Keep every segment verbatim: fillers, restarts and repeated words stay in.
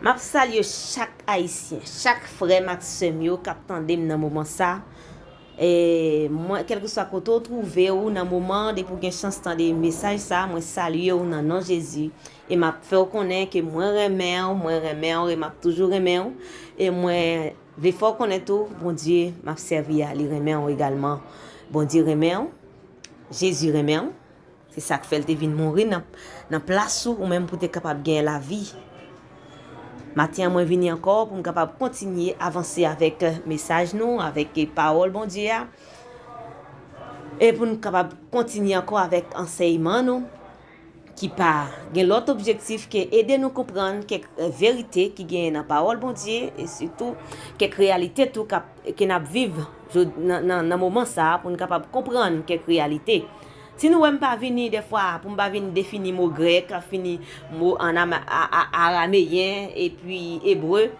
M ap salye chak Ayisyen, chak frè m ak sè m yo k ap tande m nan moman sa. E mwen, kèlkeswa kote w twouve w nan moman, depi w gen chans tande mesaj sa, mwen salye w nan non Jezi. E m ap fè w konnen ke mwen renmen w, mwen renmen w e m ap toujou renmen w. E mwen vle fè w konnen tou, Bondye m ap sèvi a, li renmen w egalman. Bondye renmen w, Jezi renmen w. Se sa k fè l te vin mouri nan, nan plas ou, ou menm pou te kapab gen lavi. Maten an, mwen vini ankò pou m kapab kontinye avanse avèk, eh, mesaj nou, avèk, eh, pawòl Bondye a. E pou n kapab kontinye ankò avèk ansèyman nou, ki pa gen lòt objektif ke ede nou konprann kèk, eh, verite ki genyen nan pawòl Bondye, e sitou kèk reyalite tou k ap, ke n ap viv jod-, nan, nan, nan moman sa a, pou n kapab konprann kèk reyalite. Si nou wè m pa vini dèfwa, pou m pa vin defini mo grèk, fini mo an ama-, a, a, arameyen, epi ebre,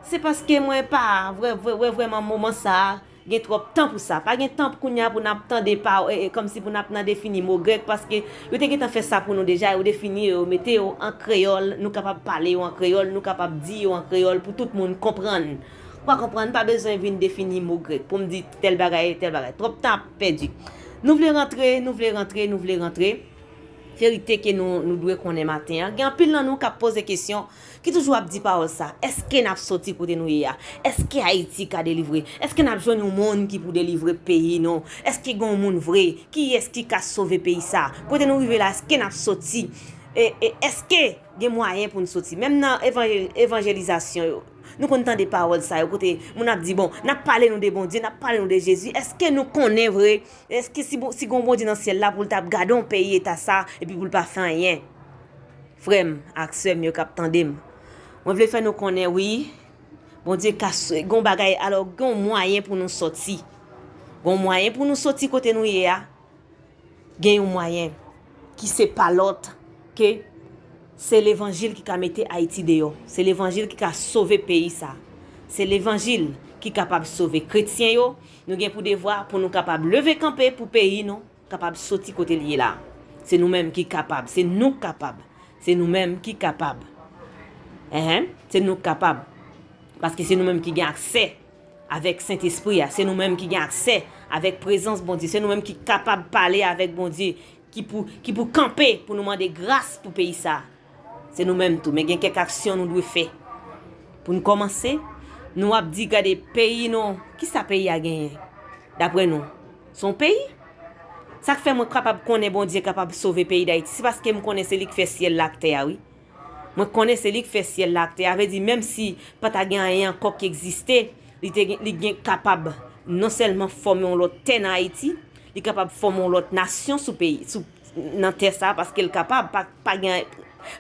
se paske mwen pa vre, vre, vre, vrèman moman sa a, gen twòp tan pou sa. Pa gen tan pou kounye a pou n ap tande pa, e, e, kòmsi pou n ap nan defini mo grèk, paske yo te gentan fè sa pou nou deja, yo defini yo, yo mete yo an kreyòl, nou kapab pale yo an kreyòl, nou kapab di yo an kreyòl pou tout moun konprann. Ou pa konprann, pa bezwen vin defini mo grèk pou m di tèl bagay, tèl bagay. Twòp tan ap pèdi. Nou vle rantre, nou vle rantre, nou vle rantre. Verite ke nou, nou dwe konnen maten an. Gen anpil nan nou k ap poze kesyon, ki toujou ap di pawòl sa, èske n ap soti kote nou ye a? Èske Ayiti ka delivre? Èske n ap jwenn yon moun ki pou delivre peyi nou? Èske gen yon moun vre? Kiyès ki ka sove peyi sa? Kote nou rive la, èske n ap soti? E, e èske gen mwayen pou n soti? Menm nan evanjel-, evanjelizasyon yo, nou konn tande pawòl sa yo, kote moun ap di, bon, n ap pale nou de Bondye, n ap pale nou de Jezi. Èske nou konnen vre? Èske si, bon, si gon Bondye nan syèl la pou l t ap gade yon peyi eta sa, epi pou l pa fè anyen? Frè m ak sè m yo k ap tande m, mwen vle fè nou konnen, wi, Bondye ka s-, gon bagay, alò, gon mwayen pou nou soti. Gon mwayen pou nou soti kote nou ye a. Gen yon mwayen ki se pa lòt ke se levanjil ki ka mete Ayiti deyò. Se levanjil ki ka sove peyi sa. Se levanjil ki kapab sove kretyen yo. Nou gen pou devwa pou nou kapab leve kanpe pou peyi nou kapab soti kote l ye la. Se nou menm ki kapab. Se nou k kapab. Se nou menm ki kapab. Enhen. Se nou k kapab. Paske se nou menm ki gen aksè avèk Sentespri a. Se nou menm ki gen aksè avèk prezans Bondye. Se nou menm ki kapab pale avèk Bondye, ki pou, ki pou kanpe pou nou mande gras pou peyi sa. Se nou menm tou. Men gen kèk aksyon nou dwe fè. Pou n kòmanse, nou ap di, gade, peyi nou, kisa peyi a genyen? Daprè nou, se yon peyi? Sa k fè mwen kapab konnen Bondye kapab sove peyi Dayiti, se paske m konnen se li k fè syèl la ak tè a, wi. Mwen konnen se li k fè syèl la ak tè a. Vle di, menm si pa ta gen anyen ankò ki egziste, li te gen, li gen kapab non sèlman fòme yon lòt tè nan Ayiti, li kapab fòme yon lòt nasyon sou peyi, sou, nan tè sa, paske l kapab, pa, pa gen,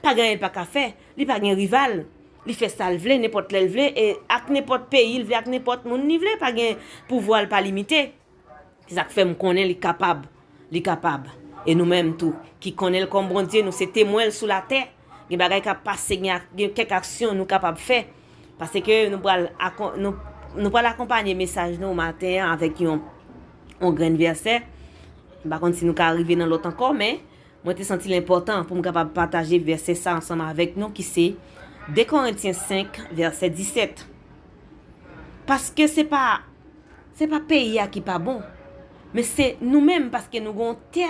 pa gen anyen l pa ka fè, li pa gen rival, li fè sa l vle, nenpòt lè l vle, e ak nenpòt peyi l vle, ak nenpòt moun li vle, pa gen pouvwa l pa limite. Se sa k fè m konnen li kapab. Li kapab. E nou menm tou, ki konnen l kòm Bondye, nou se temwen l sou latè. Gen bagay k ap pase, gen ak, gen kèk aksyon nou kapab fè. Paske nou pral akon-, nou, nou pral akonpanye mesaj nou maten an avèk yon, yon grenn vèsè. M pa konn si nou ka rive nan lòt ankò, men mwen te santi l enpòtan pou m kapab pataje vèsè sa ansanm avèk nou, ki se de Korentyen senk, vèsè disèt. Paske se pa, se pa peyi a ki pa bon, men se nou menm, paske nou gen yon tè,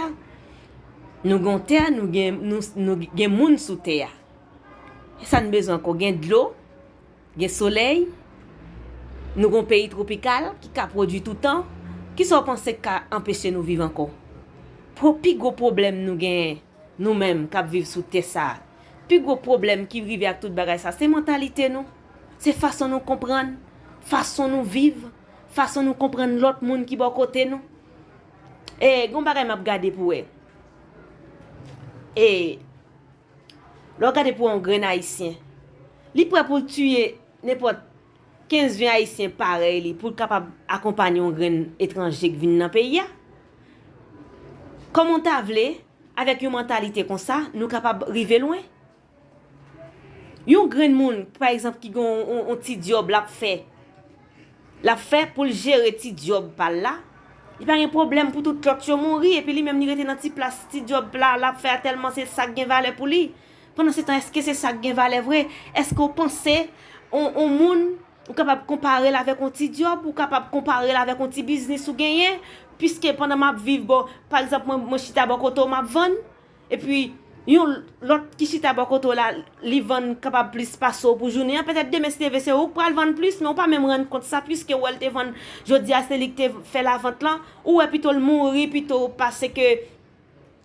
nou gen yon tè, nou gen, nou, nou gen moun sou tè a. E sa n bezwen ankò? Gen dlo, gen solèy, nou gen yon peyi twopikal ki ka pwodui toutan. Kisa w panse k ka anpeche nou viv ankò? Pwo-, pi gwo pwoblèm nou genyen, nou menm k ap viv sou tè sa a, pi gwo pwoblèm ki rive ak tout bagay sa, se mantalite nou. Se fason nou konprann, fason nou viv, fason nou konprann lòt moun ki bò kote nou. E gen yon bagay m ap gade pou wè. E lè w gade pou yon grenn Ayisyen, li prè pou l tiye nenpòt kenz, ven Ayisyen parèy li pou l kapab akonpanye yon grenn etranje k vin nan peyi a. Kòman w ta vle, avèk yon mantalite konsa, nou kapab rive lwen? Yon grenn moun, pa egzanp, ki gen yon, yon, yon ti djòb l ap fè, l ap fè pou l jere ti djòb pa l la, li pa gen pwoblèm pou tout lòt yo mouri, epi li menm li rete nan ti plas ti djòb la, l ap fè a, tèlman se sa k gen valè pou li. Pandan se tan, èske se sa k gen valè vre? Èske w panse on, on moun, ou kapab konpare l avèk on ti djòb, ou kapab konpare l avèk on ti biznis ou genyen? Piske pandan m ap viv, bon, pa egzanp, mwen, mwen chita bò kote w, m ap vann, epi yon lòt ki chita bò kote w la, li vann kapab plis pase w pou jounen an, petèt demen si Dye vle se ou k pral vann plis, men ou pa menm rann kont sa, piske w wè l te vann jodi a, se li k te fè lavant lan, ou wè pito l mouri pito pase ke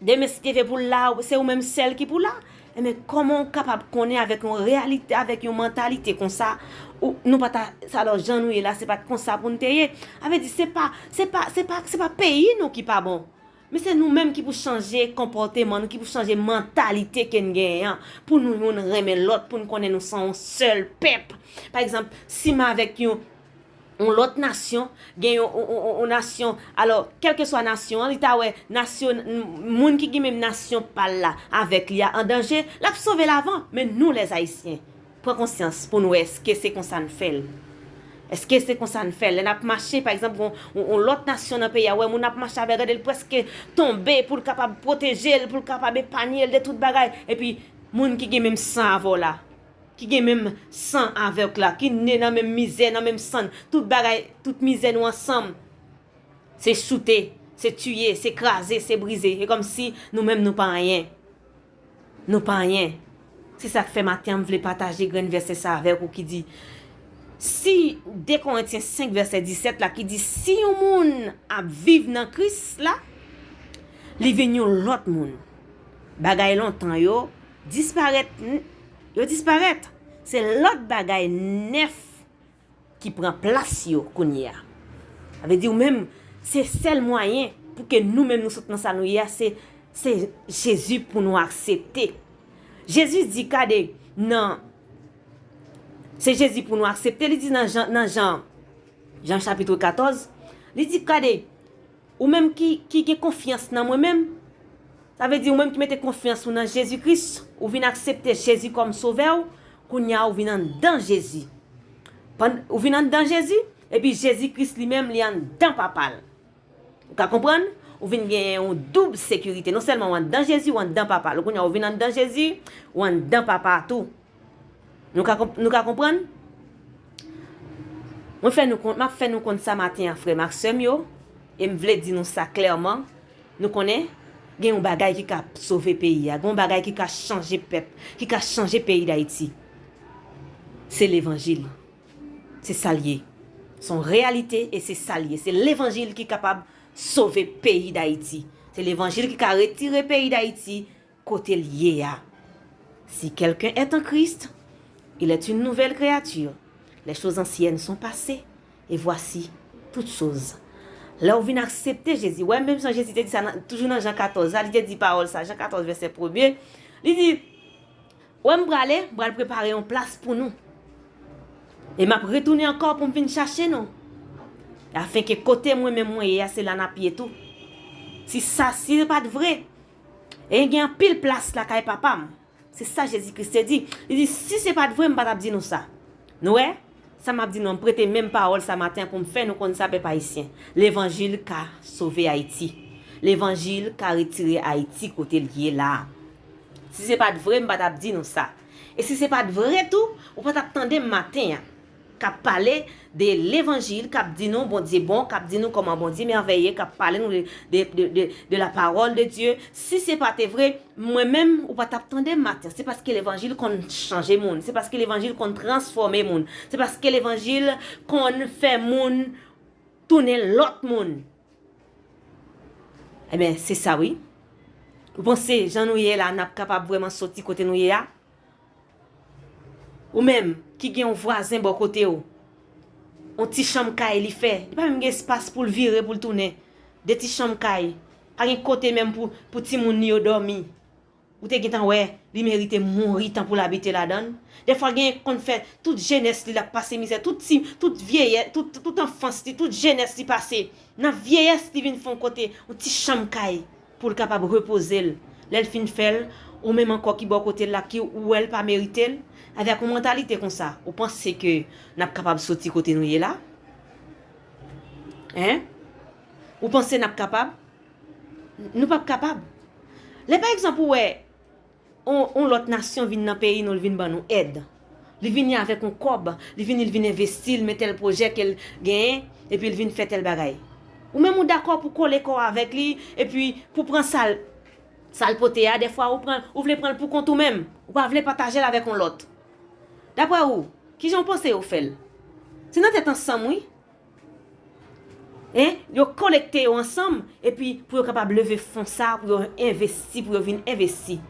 demen si Dye vle pou l la, se ou menm sèl ki pou la. Enben, kòman w kapab konnen avèk yon reyalite, avèk yon mantalite konsa, ou, nou pa ta, alò, jan nou ye la, se pa t konsa pou n te ye. Sa vle di, se pa, se pa, se pa, se pa peyi nou ki pa bon. Men se nou menm ki pou chanje konpòteman nou, ki pou chanje mantalite ke n genyen an, pou nou youn renmen lòt, pou n konnen nou se yon sèl pèp. Pa egzanp, si m avèk yon, yon lòt nasyon, gen yon, yon, yon, yon, yon nasyon, alò, kèlkeswa nasyon an, li ta wè nasyon, moun ki gen menm nasyon pa l la avèk li a an danje, l ap sove l avan. Men nou, lèzayisyen, pran konsyans pou n wè èske se konsa n fè l. Èske se konsa n fè l? Lè n ap mache, pa egzanp, yon, yon, yon lòt nasyon nan peyi a, wè moun ap mache avè l, gade l prèske tonbe pou l kapab pwoteje l, pou l kapab epanye l de tout bagay. Epi, moun ki gen menm san avè w la, ki gen menm san avè w la, ki ne nan menm mizè, nan menm san, tout bagay, tout mizè nou ansanm. Se choute, se tiye, se kraze, se brize. E kòmsi nou menm nou pa anyen. Nou pa anyen. Se sa k fè maten an m vle pataje grenn vèsè sa avèk ou ki di, si, de Korentyen senk vèsè disèt la ki di, si yon moun ap viv nan Kris la, li vin yon lòt moun. Bagay lontan yo disparèt, n-, yo disparèt. Se lòt bagay nèf ki pran plas yo kounye a. Sa vle di ou menm, se sèl mwayen pou ke nou menm nou sot nan sa nou ye a, se, se Jezi pou nou aksepte. Jezi di, gade, nan, se Jezi pou nou aksepte, li di nan Jan, nan Jan, Jan chapit katòz, li di, gade, ou menm ki, ki gen konfyans nan mwen menm, sa vle di ou menm ki mete konfyans ou nan Jezi Kris, ou vin aksepte Jezi kòm sovè w, kounye a ou vin anndan Jezi. Pann-, ou vin anndan Jezi, epi Jezi Kris li menm li anndan Papa l. Ou ka konprann? Ou vin gen yon doub sekirite. Non sèlman ou anndan Jezi, ou anndan Papa l. Kounye a ou vin anndan Jezi, ou anndan Papa a tou. Nou ka konp-, nou ka konprann? Mwen fè nou konn, m ap fè nou konn sa maten an, frè m ak sè m yo, e m vle di nou sa klèman, nou konnen, gen yon bagay ki ka sove peyi a, gen yon bagay ki ka chanje pèp, ki ka chanje peyi Dayiti. Se levanjil. Se sa l ye. Se yon reyalite e se sa l ye. Se levanjil ki kapab sove peyi Dayiti. Se levanjil ki ka retire peyi Dayiti kote l ye a. Si quelqu'un est en Christ, il est une nouvelle créature. Les choses anciennes sont passées, et voici toutes choses. Lè w vin aksepte Jezi, wè menm jan Jezi te di sa nan, toujou nan Jan katòz la, li te di pawòl sa, Jan katòz vèsè premye, li di, wè m prale, m pral prepare yon plas pou nou. E m ap retounen ankò pou m vin chache nou. Afenke kote mwen menm mwen ye a, se la n ap ye tou. Si sa, si se pa t vre, e gen anpil plas lakay Papa m. Se sa Jezi Kris te di. Li di, si se pa t vre, m pa t ap di nou sa. Nou wè? Sa m ap di nou, m prete menm pawòl sa maten an pou m fè nou konn sa, pèp ayisyen. Levanjil ka sove Ayiti. Levanjil ka retire Ayiti kote l ye la a. Si se pa t vre, m pa t ap di nou sa. E si se pa t vre tou, ou pa t ap tande m maten an k ap pale de levanjil, k ap di nou Bondye bon, k ap di nou kòman Bondye mèveye, k ap pale nou de, de, de, de, de la parole de Dieu. Si se pa te vre, mwen menm, ou pa t ap tande m maten. Se paske levanjil konn chanje moun. Se paske levanjil konn transfòme moun. Se paske levanjil konn fè moun tounen lòt moun. Ebyen, se sa wi. Ou panse jan nou ye la, n ap kapab vrèman soti kote nou ye a? Ou menm ki gen yon vwazen bò kote w, yon ti chanm kay li fè, li pa menm gen espas pou l vire, pou l tounen. De ti chanm kay, pa gen kote menm pou, pou timoun li yo dòmi. Ou te gentan wè li merite mouri tan pou l abite ladan l. Dèfwa gen konn fè tout jenès li l ap pase mizè, tout ti, tout vyeyès, tout, tout anfans li, tout jenès li pase. Nan vyeyès li vin fè yon kote, yon ti chanm kay pou l kapab repoze l. Lè l fin fè l, ou menm ankò ki bò kote l la, ki ou wè l pa merite l, avèk yon mantalite konsa, ou panse ke n ap kapab soti kote nou ye la? Hein? Ou panse n ap kapab? Nou p ap kapab. Lè pa egzanp ou wè on, on lòt nasyon vin nan peyi nou, l vin ban nou èd. Li vini avèk on kòb, li vini, li vin envesti, li met tèl pwojè ke l genyen, epi l vin fè tèl bagay. Ou menm ou dakò pou kole kò w avèk li, epi pou pran sa l, sa l pote a, dèfwa ou pran, ou vle pran l pou kont ou menm. Ou pa vle pataje l avèk on lòt. Daprè ou, kijan w panse yo fè l? Se nan tèt ansanm, wi. Hein? Yo kolekte yo ansanm, epi pou yo kapab leve fon sa, pou yo envesti, pou yo vin envesti.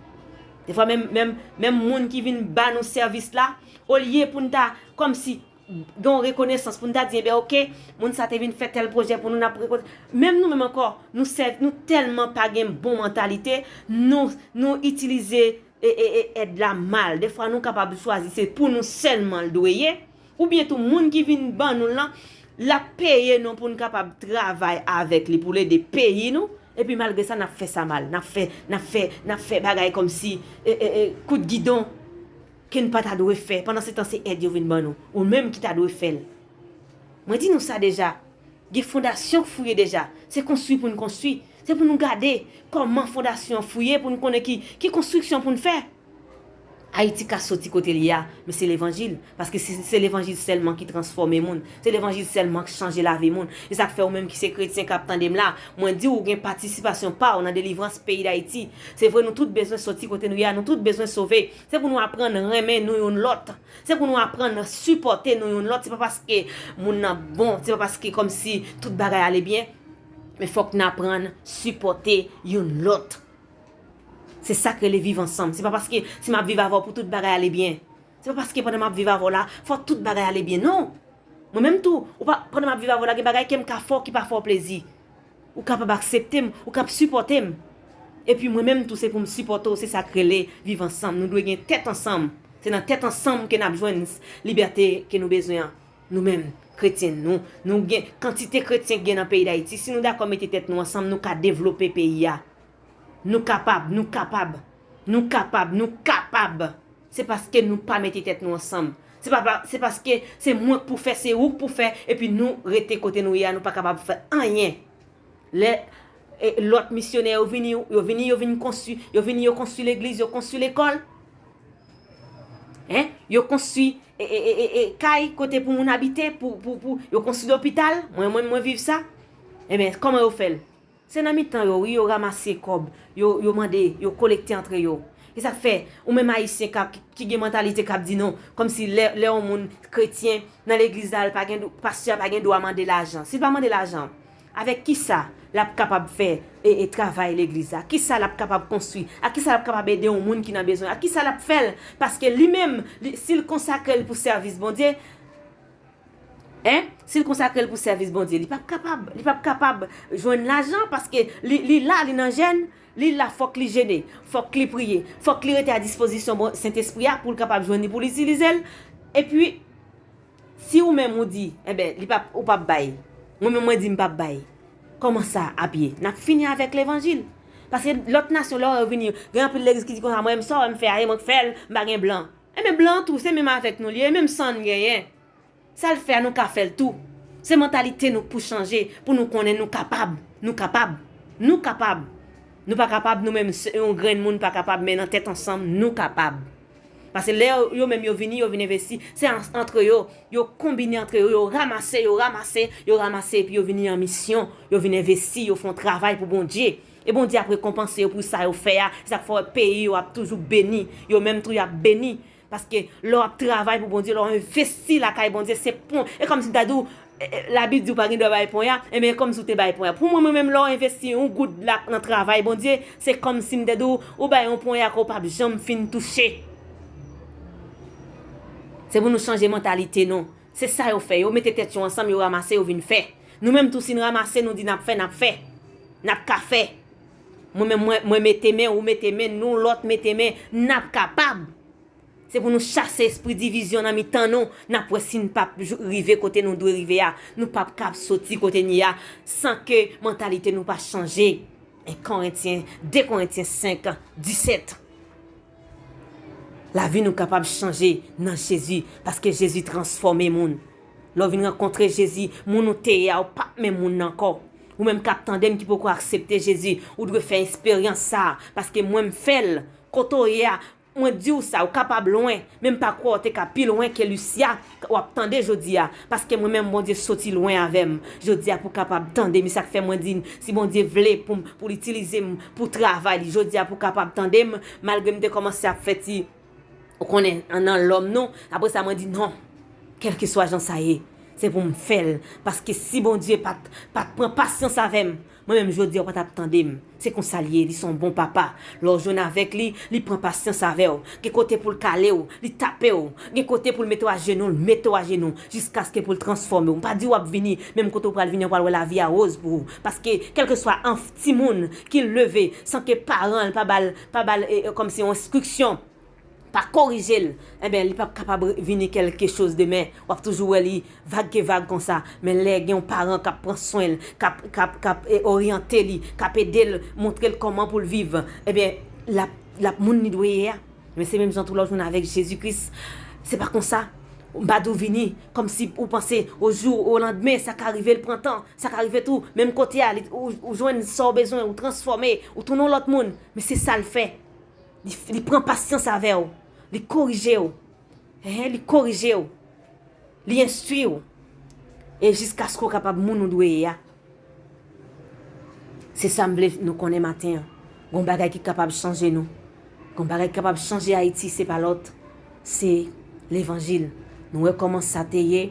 Defwa, menm, menm, menm moun ki vin ba nou sèvis la, olye pou n ta, kòmsi, gen yon rekonesans, pou n ta di, enben, oke, moun sa te vin fè tèl pwojè pou nou, n ap rekonèt. Menm nou menm ankò, nou sè, nou tèlman pa gen bon mantalite, nou, nou itilize e, e, e èd la mal. Defwa, nou kapab chwazi se pou nou sèlman l dwe ye. Oubyen tou, moun ki vin ban nou l lan, l ap peye nou pou n kapab travay avèk li, pou l ede peyi nou. Epi malgre sa, n ap fè sa mal. N ap fè, n ap fè, n ap fè bagay kòmsi, e, e, e, kout gidon ke n pa ta dwe fè. Pandan se tan, se èd yo vin ban nou. Ou menm ki ta dwe fè l. Mwen di nou sa deja. Gen fondasyon k fouye deja. Se konstwi pou n konstwi. Se pou nou gade kòman fondasyon an fouye, pou n konnen ki, ki konstriksyon pou n fè. Ayiti ka soti kote l ye a, men se levanjil. Paske se, se levanjil sèlman ki transfòme moun. Se levanjil sèlman k chanje lavi moun. E sa k fè ou menm ki se kretyen k ap tande m la, mwen di w ou gen patisipasyon pa w nan delivrans peyi Dayiti. Se vre, nou tout bezwen soti kote nou ye a, nou tout bezwen sove. Se pou nou aprann renmen nou youn lòt. Se pou nou aprann sipòte nou youn lòt. Se pa paske moun nan bon, se pa paske kòmsi tout bagay ale byen, men fòk n aprann sipòte youn lòt. Se sa k rele viv ansanm. Se pa paske si m ap viv avè w pou tout bagay ale byen. Se pa paske pandan m ap viv avè w la, fò tout bagay ale byen. Non! Mwen menm tou, ou pa, pandan m ap viv avè w la, gen bagay ke m ka fè w ki pa fè w plezi. Ou kapab aksepte m, ou kab sipòte m. Epi mwen menm tou, se pou m sipòte w, se sa k rele viv ansanm. Nou dwe gen tèt ansanm. Se nan tèt ansanm ke n ap jwenn libète ke nou bezwen an. Nou menm, kretyen, nou, nou gen kantite kretyen k gen nan peyi Dayiti. Si nou dakò mete tèt nou ansanm, nou ka devlope peyi a. Nou kapab, nou kapab, nou kapab, nou kapab. Se paske nou pa mete tèt nou ansanm. Se pa, pa, se paske se mwen k pou fè, se ou k pou fè, epi nou rete kote nou ye a, nou pa kapab fè anyen. Lè, e, lòt misyonè yo vini, yo vini, yo vin konstwi, yo vini, yo konstwi legliz, yo konstwi lekòl. Hein? Yo konstwi, e, e, e, e, e, kay kote pou moun abite, pou, pou, pou, yo konstwi lopital. Mwen, mwen, mwen viv sa. Enben, kòman yo fè l? Se nan mitan yo, wi, yo ranmase kòb, yo, yo mande, yo kolekte antre yo. E sa k fè, ou menm Ayisyen k ap, ki, ki gen mantalite k ap di non, kòmsi lè, lè yon moun kretyen nan legliz la, l pa gen dwa, pastè a pa gen dwa mande lajan. Si l pa mande lajan, avèk kisa l ap kapab fè, e, e, travay legliz la? Kisa l ap kapab konstwi? Ak kisa l ap kapab ede yon moun ki nan bezwen? Ak kisa l ap fè l? Paske li menm, li, si l konsakre l pou sèvis Bondye, Hein? Si l konsakre l pou sèvis Bondye, li p ap kapab, li p ap kapab jwenn lajan paske li, li la, li nan jèn, li la, fòk li jene, fòk li priye, fòk li rete a dispozisyon bon, Sentespri a pou l kapab jwenn li, pou l itilize l. Epi, si ou menm ou di, enben, li p ap, ou p ap bay, mwen menm mwen di m p ap bay, kòman sa ap ye? N ap fini avèk levanjil. Paske lòt nasyon, lè w wè yo vini, gen anpil legliz ki di konsa, mwen menm sa w wè m fè a, se mwen k fè l, m pa gen blan. Enben, blan tou, se menm avèk nou l ye, e menm san n genyen. Sa l fè a, nou ka fè l tou. Se mantalite nou k pou chanje, pou nou konnen nou kapab. Nou kapab. Nou kapab. Nou pa kapab, nou menm, se, yon grenn moun pa kapab, men nan tèt ansanm, nou kapab. Paske lè yo, yo menm yo vini, yo vin envesti, se an, antre yo, yo konbine antre yo, yo ranmase, yo ranmase, yo ranmase, epi yo vini an misyon, yo vin envesti, yo fè yon travay pou Bondye. E Bondye ap rekonpanse yo pou sa yo fè a, se sa k fè w wè peyi yo ap toujou beni, yo menm tou y ap beni. Paske lè w ap travay pou Bondye, lè w envesti lakay Bondye, se pon. E kòmsi m ta di w, e, e, Labib di w pa gen dwa bay pon a, enben, e kòmsi w te bay pon a. Pou mwen, mwen menm, lè w envesti yon goud la nan travay Bondye, se kòmsi m te di w, ou bay yon pon a ke w p ap janm fin touche. Se pou nou chanje mantalite nou. Se sa yo fè. Yo mete tèt yo ansanm, yo ranmase, yo vin fè. Nou menm tou, si n ranmase, nou di n ap fè, n ap fè. N ap ka fè. Mwen menm, mwen, mwen mete men, ou mete men, nou lòt mete men, n ap kapab. Se pou nou chase espri divizyon nan mitan nou. N ap wè si n p ap jou-, rive kote nou dwe rive a. Nou p ap kab soti kote n ye a san ke mantalite nou pa chanje. En Korentyen, de Korentyen senk, disèt. Lavi nou kapab chanje nan Jezi, paske Jezi transfòme moun. Lè w vin rankontre Jezi, moun ou te ye a, ou p ap menm moun nan ankò. Ou menm k ap tande m ki poko aksepte Jezi, ou dwe fè esperyans sa a, paske mwen m fè l. Kote w ye a, mwen di w sa, ou kapab lwen, men m pa kwè w te ka pi lwen ke Lucia w ap tande jodi a, paske mwen menm Bondye soti lwen avè m. Jodi a pou w kapab tande m, e sa k fè mwen di, si Bondye vle pou m, pou l itilize m pou travay li, jodi a pou w kapab tande m, malgre m te kòmanse ap fè ti, ou konnen, nan lòm nou, apre sa mwen di non, kèlkeswa jan sa ye, se pou m fè l, paske si Bondye pa t, pa t pran pasyans avè m, mwen menm jodi a ou pa t ap tande m. Se konsa l ye, li se yon bon papa. Lè w jwenn avèk li, li pran pasyans avè w. Gen kote pou l kale w, li tape w. Gen kote pou l mete w ajenou, l mete w ajenou, jiskaske pou l transfòme w. M pa di w ap vini, menm kote w pral vini an, pral wè lavi a woz pou ou. Paske, kèlkeswa an timoun ki leve san ke paran l pa ba l, pa ba l, e, e, kòmsi yon enstriksyon, pa korije l, enben, li p ap kapab vini kèlke choz demen. W ap toujou wè li vag ke vag konsa. Men lè gen yon paran k ap pran swen l, k ap, k ap, k ap, e, oryante li, k ap ede l, montre l kòman pou l viv, enben, l ap, l ap moun li dwe ye a. Men se menm jan tou lè w jwenn avèk Jezi Kris. Se pa konsa. M pa di w vini kòmsi ou panse o jou, o landmen, sa ka rive l pran tan, sa ka rive tou, menm kote a, li, ou, ou jwenn sa w bezwen, ou transfòme, ou tounen yon lòt moun. Men se sa l fè. Li, li pran pasyans avè w. Li korije w. Enhen, li korije w. Li enstwi w. E jiskaske w kapab moun ou dwe ye a. Se sa m vle nou konnen maten an. Gon bagay ki kapab chanje nou. Gon bagay ki kapab chanje Ayiti, se pa lòt. Se levanjil. Nou wè kòman sa te ye.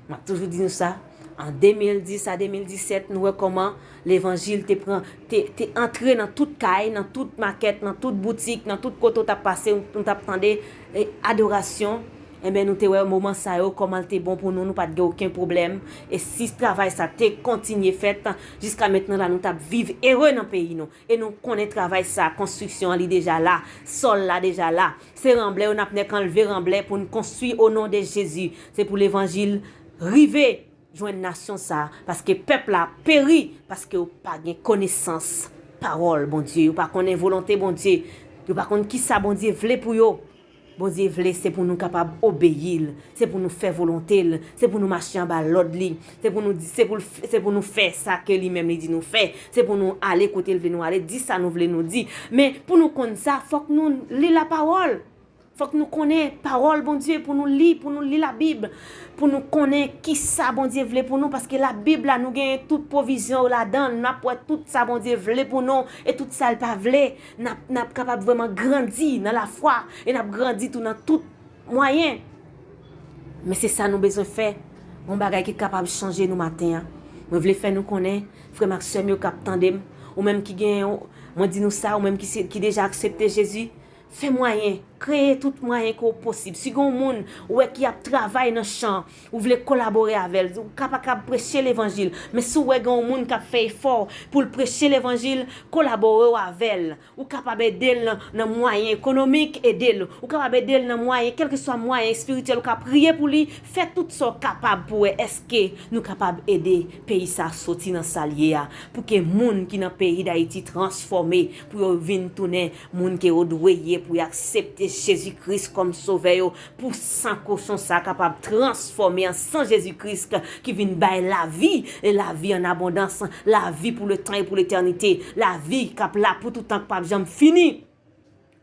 M ap toujou di nou sa. An de mil dis a de mil disèt, nou wè kòman levanjil te pran, te, te antre nan tout kay, nan tout makèt, nan tout boutik, nan tout kote w t ap pase, nou t ap tande, e, adorasyon. Enben, nou te wè moman sa yo, kòman l te bon pou nou, nou pa t gen okenn pwoblèm. E si travay sa te kontinye fèt, jiska mentnan la, nou t ap viv ere nan peyi nou. E nou konnen travay sa, konstriksyon an, li deja la, sòl la deja la. Se ranblè yo n ap nèk anlve ranblè pou n konstwi o non de Jezi. Se pou levanjil rive jwenn nasyon sa a, paske pèp la peri, paske yo pa gen konesans pawòl Bondye, yo pa konnen volonte Bondye, yo pa konn kisa Bondye vle pou yo. Bondye vle se pou nou kapab obeyi l, se pou nou fè volonte l, se pou nou mache anba lòd li, se pou nou, se pou l, se pou nou fè sa ke li menm li di nou fè, se pou nou ale kote l vle nou ale, di sa nou vle nou di. Men pou nou konn sa, fòk nou li lapawòl. Fòk nou konnen pawòl Bondye pou nou li, pou nou li Labib, pou nou konnen kisa Bondye vle pou nou, paske Labib la, nou genyen tout pwovizyon yo ladan l, n ap wè tout sa Bondye vle pou nou e tout sa l pa vle. N ap, n ap kapab vrèman grandi nan lafwa e n ap grandi tou nan tout mwayen. Men se sa nou bezwen fè. Yon bagay ki kapab chanje nou maten an. Mwen vle fè nou konnen, frè m ak sè m yo k ap tande m, ou menm ki gen, mwen di nou sa, ou menm ki se, ki deja aksepte Jezi, fè mwayen, kreye tout mwayen ke w posib. Si gen yon moun ou wè ki ap travay nan chan, ou vle kolabore avè l, ou ka pa kab preche levanjil, men si w wè gen yon moun k ap fè efò pou l preche levanjil, kolabore w avè l. Ou kapab ede l nan, nan mwayen ekonomik, ede l. Ou kapab ede l nan mwayen, kèlkeswa mwayen espirityèl, ou ka priye pou li, fè tout sa w kapab pou wè èske nou kapab ede peyi sa soti nan sa l ye a, pou ke moun ki nan peyi Dayiti transfòme, pou yo vin tounen moun ke yo dwe ye, pou yo aksepte Jezi Kris kòm Sovè yo, pou san kochon sa kapab transfòme an san Jezi Kris ki vin bay lavi, e lavi an abondans, lavi pou letan e pou letènite, lavi k ap la pou tout tan, k p ap janm fini.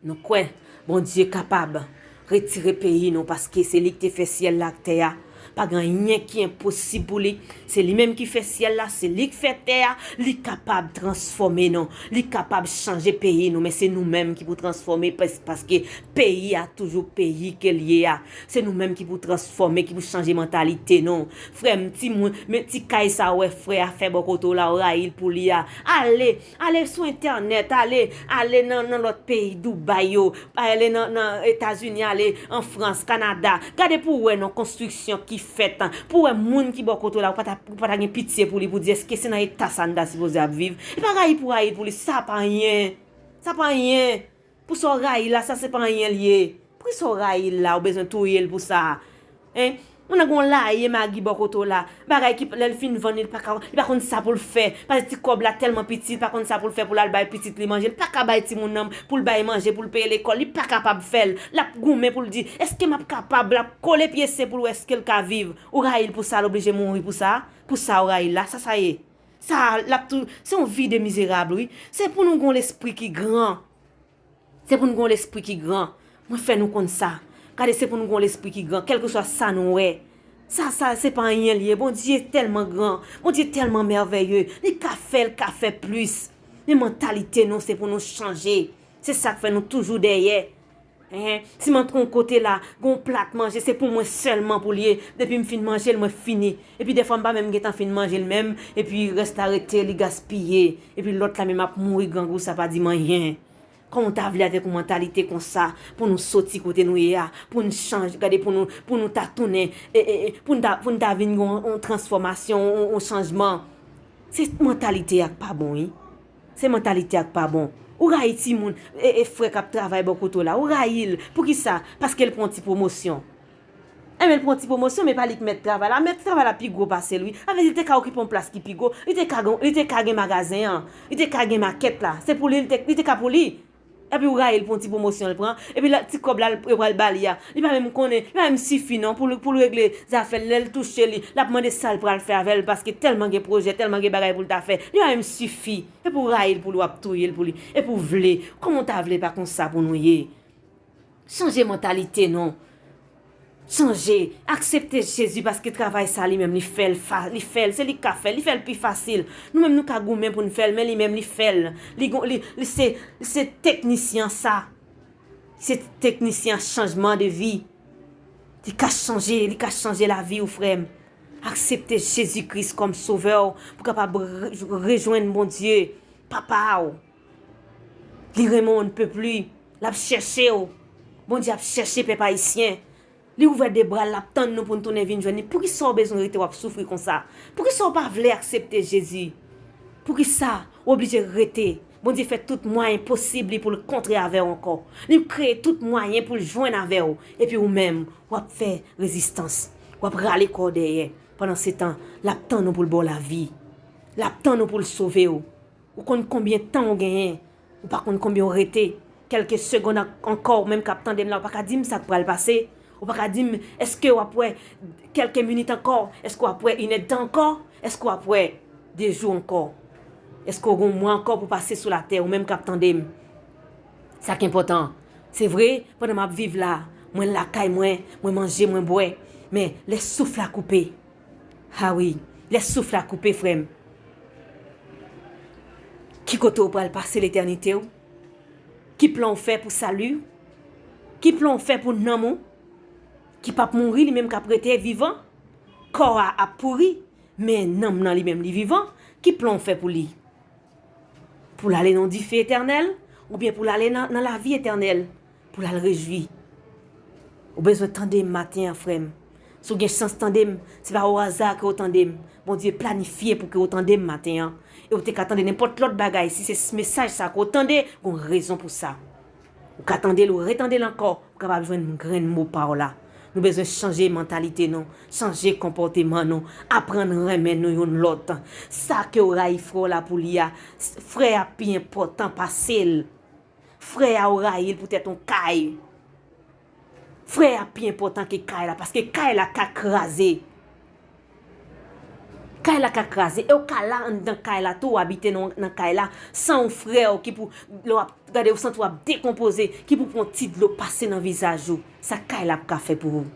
Nou kwè Bondye kapab retire peyi nou, paske se li ki te fè syèl la ak tè a. Pa gen anyen ki enposib pou li. Se li menm ki fè syèl la, se li ki fè tè a. Li kapab transfòme nou. Li kapab chanje peyi nou, men se nou menm ki pou transfòme, pas-, paske peyi a toujou peyi ke l ye a. Se nou menm ki pou transfòme, ki pou chanje mantalite nou. Frè m, timoun, men ti kay sa w wè frè a fè bò kote w la, w rayi l pou li a. Ale, ale sou entènèt, ale, ale nan, nan lòt peyi, Dubai yo, ale nan, nan Etazini, ale an Frans, Kanada. Gade pou w wè non konstriksyon ki fèt, pou w wè moun ki bò kote w la, ou pa ta, ou pa ta gen pitye pou li, pou di èske se nan eta sa n ta sipoze ap viv. E pa rayi pou rayi pou li, sa pa anyen. Sa pa anyen. Pou sa w rayi l la, sa se pa anyen l ye. Poukisa w rayi l la, ou bezwen touye l pou sa? Hein? Moun nan gen yon laye magi bò kote w la. Bagay ki, lè l fin vann li, li pa ka, li pa konn sa pou l fè. Paske ti kòb la tèlman piti, li pa konn sa pou l fè pou l al bay pitit li manje. Li pa ka bay timoun nan pou l bay manje, pou l peye lekòl. Li pa kapab fè l. L ap goumen pou l di, èske m ap kapab? L ap kole pye sen pou l wè èske l ka viv. Ou rayi l pou sa, l oblije mouri pou sa? Pou sa w rayi l la, sa sa ye? Sa, l ap tou, se yon vi de mizerab, wi. Se pou nou gen yon lespri ki gran. Se pou nou gen yon lespri ki gran. Mwen fè nou konn sa. Gade, se pou nou gen yon lespri ki gran, kèlkeswa sa nou wè. Sa, sa, se pa anyen l ye. Bondye tèlman gran. Bondye tèlman mèvèye. Li ka fè, l ka fè plis. Men mantalite nou, se pou nou chanje. Se sa k fè nou toujou dèyè. Enhen, si m antre yon kote la, gen yon plat manje, se pou mwen sèlman pou l ye. Depi m fin manje l, mwen fini. Epi dèfwa m pa menm gentan fin manje l menm, epi rès la rete, li gaspiye. Epi lòt la menm ap mouri grangou, sa pa di m anyen. Kòman w ta vle avèk yon mantalite konsa pou nou soti kote nou ye a, pou n chanje, gade, pou nou, pou nou ta tounen, e, e, e, pou n ta, pou n ta vin gen yon, yon transfòmasyon, yon, yon chanjman? Se mantalite a k pa bon, wi. Se mantalite a k pa bon. Ou rayi timoun, e, e, frè k ap travay bò kote w la. Ou rayi l. Poukisa? Paske l pran yon ti pwomosyon. Enben, l pran yon ti pwomosyon, men pa li k mèt travay la. Mèt travay la pi gwo pase l, wi. Sa vle di, li te ka okipe yon plas ki pi gwo. Li te ka gen, li te ka gen magazen an. Li te ka gen makèt la. Se pou li, li te, li te ka pou li. Epi ou rayi l pou yon ti pwomosyon l pran. Epi la, ti kòb la, l pral ba li a. Li pa menm konnen, li pa menm sifi non pou l, pou l regle zafè l. Lè l touche li, l ap mande sa l pral fè avè l, paske tèlman gen pwojè, tèlman gen bagay pou l ta fè. Li pa menm sifi. Epi ou rayi l pou li, w ap touye l pou li. Epi ou vle. Kòman w ta vle pa konsa pou nou ye? Chanje mantalite nou. Chanje. Aksepte Jezi paske travay sa li menm li fè l, fa, li fè l, se li k ka fè l, li fè l pi fasil. Nou menm nou ka goumen pou n fè l, men li menm li fè l. Li gon, li, li se, li se teknisyen sa. Se teknisyen chanjman de vi. Li ka chanje, li ka chanje lavi w, frè m. Aksepte Jezi Kris kòm sovè w pou kapab re, rejwenn Bondye, Papa w. Li renmen w, n pe pli. L ap chèche w. Bondye ap chèche pèp ayisyen. Li ouvè de bra l, l ap tann nou pou n tounen vin jwenn li. Poukisa w bezwen rete w ap soufri konsa? Poukisa w pa vle aksepte Jezi? Poukisa w oblije rete? Bondye fè tout mwayen posib li pou l kontre avè w ankò. Li kreye tout mwayen pou l jwenn avè w. Epi ou menm, w ap fè rezistans. W ap rale kò w dèyè. Pandansetan, l ap tann ou pou l ba w lavi. L ap tann ou pou l sove w. Ou konn konbyen tan w genyen? Ou pa konn konbyen w rete? Kèlke segonn an-, ankò, ou menm k ap tande m la, ou pa ka di m sa k pral pase. Ou pa ka di m, èske w ap wè kèlke minit ankò? Èske w ap wè inèdtan ankò? Èske w ap wè de jou ankò? Èske w gen yon mwa ankò pou pase sou latè, ou menm k ap tande m? Sa k enpòtan. Se vre, pandan m ap viv la, mwen lakay mwen, mwen manje, mwen bwè. Men, lè souf la koupe, a wi, lè souf la koupe, frè m, ki kote w pral pase letènite w? Ki plan w fè pou sali w? Ki plan w fè pou nanm ou? Ki p ap mouri, li menm k ap rete vivan? Kò a ap pouri, men nanm nan li menm li vivan. Ki plan w fè pou li? Pou l ale nan dife etènèl, oubyen pou l ale nan, nan lavi etènèl, pou l al rejwi? Ou bezwen tande m maten an, frè m. Si w gen chans tande m, se pa o aza ke w tande m. Bondye planifye pou ke w tande m maten an. E w te ka tande nenpòt lòt bagay. Si se s-, mesaj sa ke w tande, gon rezon pou sa. Ou ka tande l, ou retande l ankò, ou kapab jwenn grenn mo pa w la. Nou bezwen chanje mantalite nou, chanje konpòteman nou, aprann renmen nou youn lòt. Sa ke w rayi frè w la pou li a, s-, frè a pi enpòtan pase l. Frè a, ou rayi l poutèt yon kay. Frè a pi enpòtan ke kay la, paske kay la ka kraze. Kay la ka kraze, e w ka la anndan kay la tou, w abite nan, nan kay la, san yon frè w ki pou, lè w ap gade, w santi w ap dekonpoze, ki pou pran ti dlo pase nan vizaj ou. Sa kay la ap ka fè pou ou?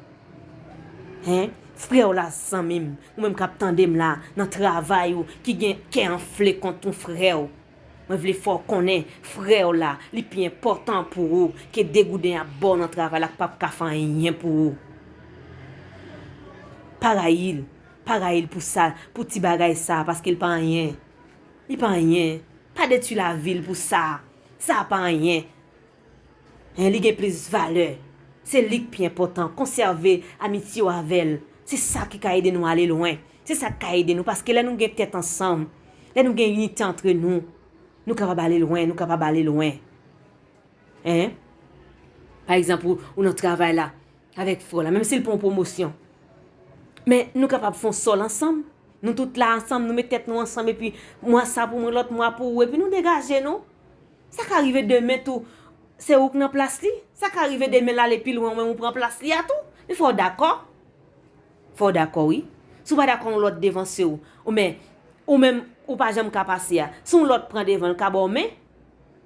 Hen? Frè w la, zanmi m, ou menm k ap tande m la, nan travay ou, ki gen kè anfle kont yon frè w. Mwen vle fè w konnen, frè w la, li pi enpòtan pou ou ke degouden y ap ba w nan travay la k p ap ka fè anyen pou ou. Pa rayi l, pa rayi l pou sa, pou ti bagay sa, paske l pa anyen. Li pa anyen. Pa detwi lavi l pou sa. Sa pa anyen. Hen, li gen plis valè. Se li k pi enpòtan. Konsève amitye w avè l. Se sa ki ka ede nou ale lwen. Se sa k ka ede nou. Paske lè nou gen tèt ansanm, lè nou gen inite antre nou, nou kapab ale lwen, nou kapab ale lwen. Hen? Pa egzanp, ou, ou nan travay la avèk frè w la, menm si l pran pwomosyon. Men nou kapab fè yon sòl ansanm. Nou tout la ansanm, nou met tèt nou ansanm, epi mwa sa pou mwen, lòt mwa pou ou, epi nou degaje nou. Sa ka rive demen tou, se ou k nan plas li. Sa ka rive demen l ale pi lwen, ou menm ou pran plas li a tou. Men fò w dakò. Fò w dakò, wi. Si w pa dakò yon lòt devanse w, ou men, ou menm, ou pa janm ka pase a. Si yon lòt pran devan, l ka ba w men.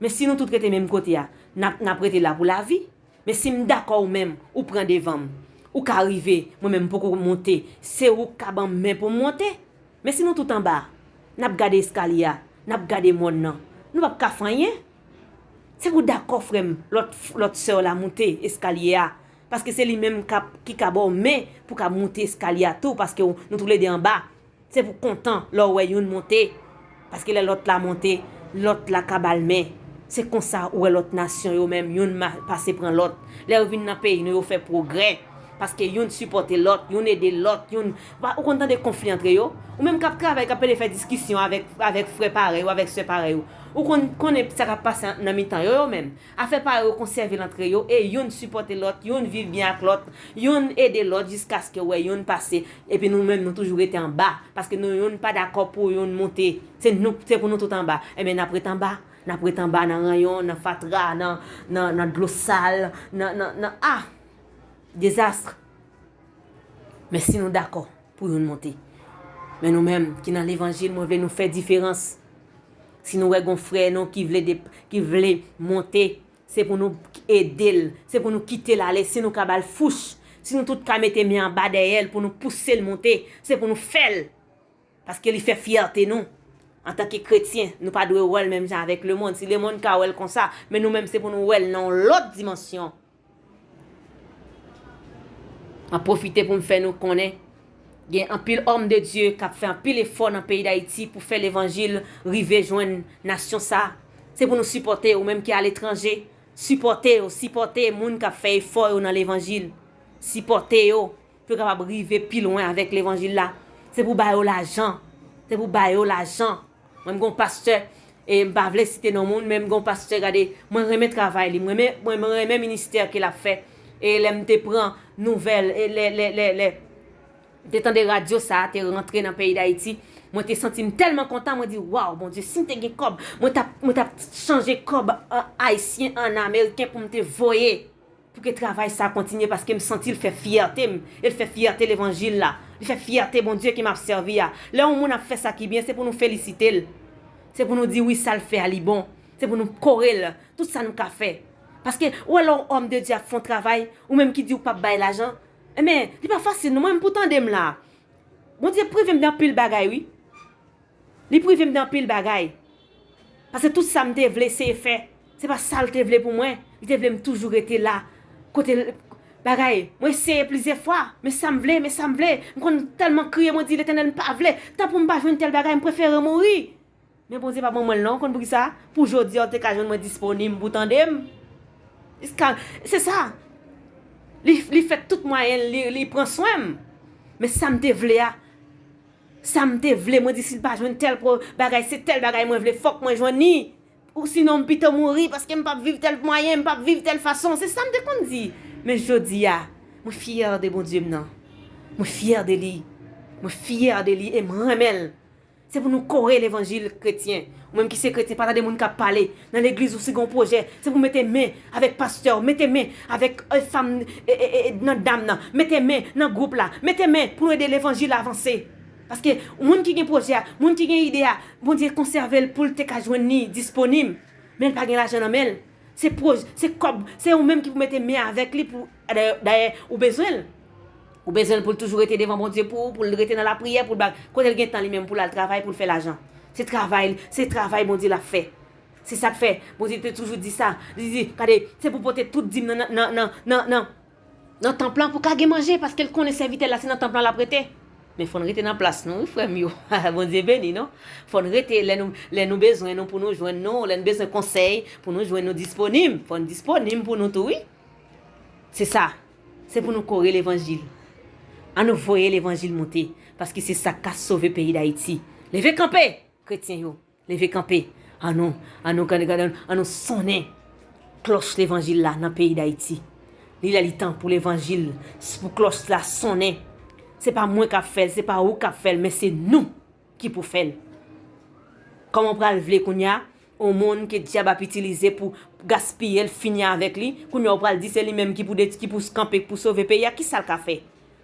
Men si nou tout rete menm kote a, n ap, n ap rete la pou lavi. Men si m dakò ou menm, ou pran devan m, ou ka rive, mwen menm m poko monte, se ou k ka ban m men pou m monte. Men si nou tout anba, n ap gade eskalye a, n ap gade mòn nan, nou p ap ka fè anyen. Se pou dakò frè m, lòt, lòt sè w la moute eskalye a, paske se li menm k ap, ki ka ba w men pou ka moute eskalye a tou, paske w, nou toulede anba. Se pou kontan lè w wè youn monte, paske lè lòt la monte, lòt la ka ba l men. Se konsa ou wè lòt nasyon yo menm, youn ma-, pase pran lòt. Lè yo vin nan peyi nou, yo fè pwogrè. Paske youn sipòte lòt, youn ede lòt, youn, ou konn tande konfli antre yo? Ou menm k ap travay, k ap pede fè diskisyon avèk, avèk frè parèy ou, avèk sè parèy ou, ou konn konnen sa k ap pase nan mitan yo, yo menm. Afè parèy yo konsève l antre yo, e youn sipòte lòt, youn viv byen ak lòt, youn ede lòt jiskaske w wè youn pase, epi nou menm nou toujou rete anba, paske nou youn pa dakò pou youn monte. Se nou, se pou nou tout anba. Enben, n ap ret anba, n ap ret anba nan ranyon, nan fatra, nan, nan, nan dlo sal, nan, nan, nan, ah! Dezas. Men si nou dakò pou youn monte. Men nou menm ki nan levanjil, mwen vle nou fè diferans. Si nou wè gon frè nou ki vle de, ki vle monte, se pou nou ede l, se pou nou kite l ale. Si nou ka ba l fouch, si nou tout ka mete men anba dèyè l pou nou pouse l monte, se pou nou fè l. Paske li fè fyète nou. Antanke kretyen, nou pa dwe wè l menm jan avèk lemonn. Si lemonn ka wè l konsa, men nou menm se pou nou wè l nan yon lòt dimansyon. M ap pwofite pou m fè nou konnen, gen anpil òm de Dye k ap fè anpil efò nan peyi Dayiti pou fè levanjil rive jwenn nasyon sa. Se pou nou sipòte yo, ou menm ki aletranje. Sipòte yo, sipòte moun k ap fè efò yo nan levanjil. Sipòte yo, pou yo kapab rive pi lwen avèk levanjil la. Se pou ba yo lajan. Se pou ba yo lajan. Mwen, m gon pastè, e m pa vle site non moun, men m gon pastè, gade, mwen renmen travay li, mwen renmen, mwen, mwen renmen ministè ke l ap fè. E lè m te pran nouvèl, e lè, lè, lè, lè m te tande radyo sa a te rantre nan peyi Dayiti, mwen te santi m tèlman kontan, mwen di, waw, Bondye, si m te gen kòb, mwen t ap, mwen t ap chanje kòb, a, ayisyen an ameriken pou m te voye. Pou ke travay sa kontinye, paske m santi l fè fyète m, e l fè fyète levanjil la, li fè fyète Bondye ke m ap sèvi a. Lè yon moun ap fè sa ki byen, se pou nou felisite l. Se pou nou di wi, sa l fè a li bon. Se pou nou kore l, tout sa nou ka fè. Paske, ou wè lè yon òm de Dye ap fè yon travay, ou menm ki di ou p ap bay lajan, enben, li pa fasil non, mwen menm pou tande m la. Bondye prive m de anpil bagay wi. Li prive m de anpil bagay. Paske tout sa m te vle eseye fè, se pa sa l te vle pou mwen. Li te vle m toujou rete la. Kote l, bagay, mwen eseye plizyè fwa, men sa m vle, men sa m vle. M konn tèlman kriye, mwen di, Letènèl, m pa vle. Tan pou m pa jwenn tèl bagay, m prefere mouri. Men Bondye pa ban mwen l non, ou konn poukisa? Pou jodi a, ou te ka jwenn mwen disponib pou tande m. Jiska, se sa. Li, li fè tout mwayen, li, li pran swen m. Men sa m te vle a, sa m te vle, mwen di, si l pa jwenn tèl pro-, bagay, se tèl bagay mwen vle, fòk mwen jwenn li. Ou sinon, m pito mouri, paske m p ap viv tèl mwayen, m p ap viv tèl fason. Se sa m te konn di. Men jodi a, mwen fyè de Bondye m nan. Mwen fyè de li. Mwen fyè de li e m renmen l. Se pou nou kore levanjil kretyen. Ou menm ki se kretyen, pa tande moun k ap pale. Nan legliz ou si gon pwojè, se pou mete men avèk pastè, mete men avèk, e, fanm, e, e, e, nan dam nan, mete men nan gwoup la, mete men pou nou ede levanjil la avanse. Paske moun ki gen pwojè a, moun ki gen ide a, Bondye konsève l pou l te ka jwenn li disponib. Men l pa gen lajan nan men l. Se pwoj-, se kòb, se ou menm ki pou mete men avèk li pou, dayè, dayè, ou bezwen l. Ou bezwen l pou l toujou rete devan Bondye pou ou, pou l rete nan lapriyè, pou l ba-, kote l gen tan li menm pou l al travay, pou l fè lajan. Se travay, se travay Bondye l ap fè. Se sa k fè Bondye te toujou di sa. Li di, gade, se pou pote tout dim nan, nan, nan, nan, nan, nan, nan tanp lan pou ka gen manje, paske l konnen sèvitè l la se nan tanp lan l ap rete. Men fò n rete nan plas nou, wi, frè m yo. Bondye beni nou. Fò n rete lè nou, lè nou bezwen nou pou nou jwenn nou, lè n bezwen konsèy pou nou jwenn nou disponib. Fò n disponib pou nou tou, wi. Se sa. Se pou nou kore levanjil. Ann nou voye levanjil monte, paske se sa k ka sove peyi Dayiti. Leve kanpe, kretyen yo. Leve kanpe. Ann nou, ann nou, ann nou, ann nou sonnen klòch levanjil la nan peyi Dayiti. Li lè li tan pou levanjil, pou klòch la sonnen. Se pa mwen k ap fè l, se pa ou k ap fè l, men se nou ki pou fè l. Kòman w pral vle kounye a, yon moun ke dyab ap itilize pou gaspiye l, fini avèk li, kounye a w pral di se li menm ki pou de-, ki pou kanpe, pou sove peyi a, kisa l ka fè?